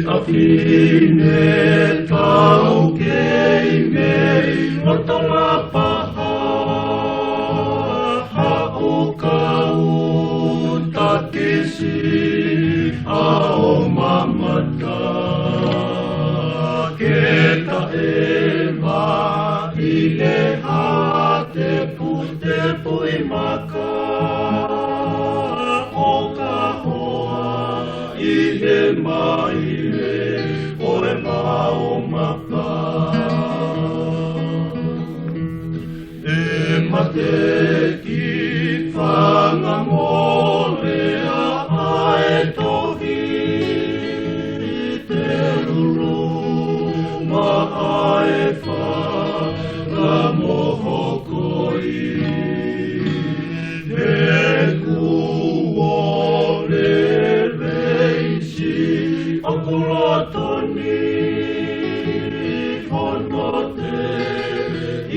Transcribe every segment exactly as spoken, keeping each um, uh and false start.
Fafine taukei mei loto Lapaha, haʻu kau takisi ʻo mamata ke taʻe maile ha teputepuʻi maka ʻo ka hoa ʻi he maile ʻo e lao mapa. ʻE mate ki fanga mole ʻa e tohi, te lulu maʻa e fanga mohokoi. He kuo lelei si ʻoku loto ni hono te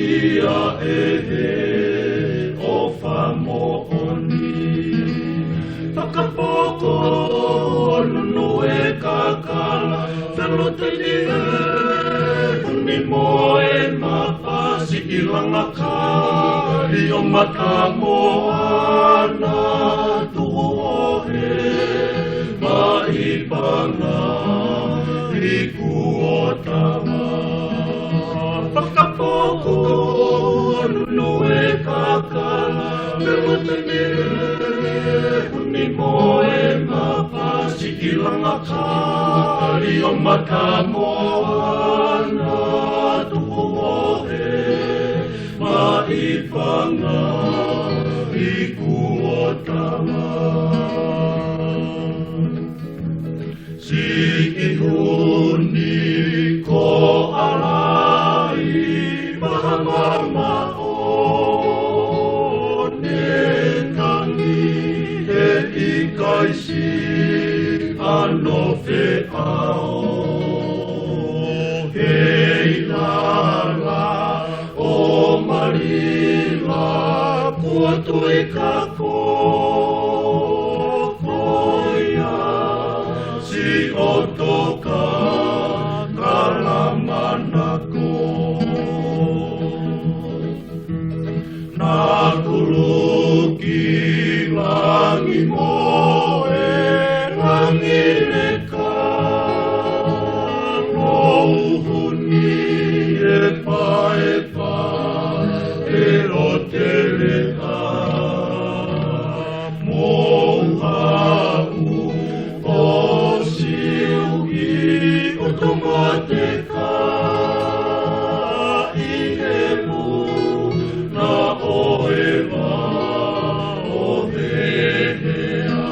ia ʻe he ʻofa moʻoni. Fakapoko nunu e kakala, feloteni e ʻuni mo e mapa, siʻi langa kali ʻo mata moana, tuʻu ʻo he maʻi panga iku ʻo tama. Fakapoko nunu e kakala, feloteni e ʻuni mo e mapa, siʻi langa kali ʻo mata moana, tuʻu ʻo he maʻi panga iku ʻo tama. Siʻi ʻuni ko ʻalai mahamama ʻo ne tangi, he ʻikai siʻi ʻano feʻao. He ʻi lala ʻo Malila kuo tui kako, ko ia siʻo toka kalamanako. Naʻa ku luki langi mo e langi leka, louhuni e paepa e loteleka. Mou haʻu ʻo siu ki ʻOtomateka ʻi he puna ʻo e vao hehea.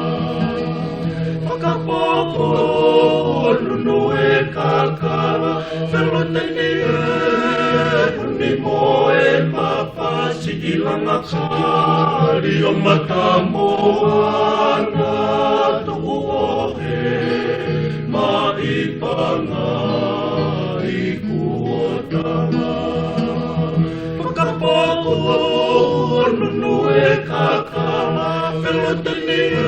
Fakapoko nunu e kakala, feloteni e ʻuni mo e mapa, siʻi langa kali ʻo mata moana, tuʻu ʻo he maʻi panga iku ʻo tama. Fakapoko nunu e kakala, feloteni e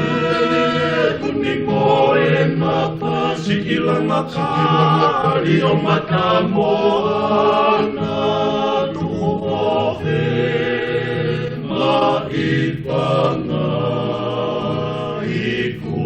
ʻuni mo e mapa, siʻi langa kali ʻo mata moana, tuʻu ʻo he maʻi panga iku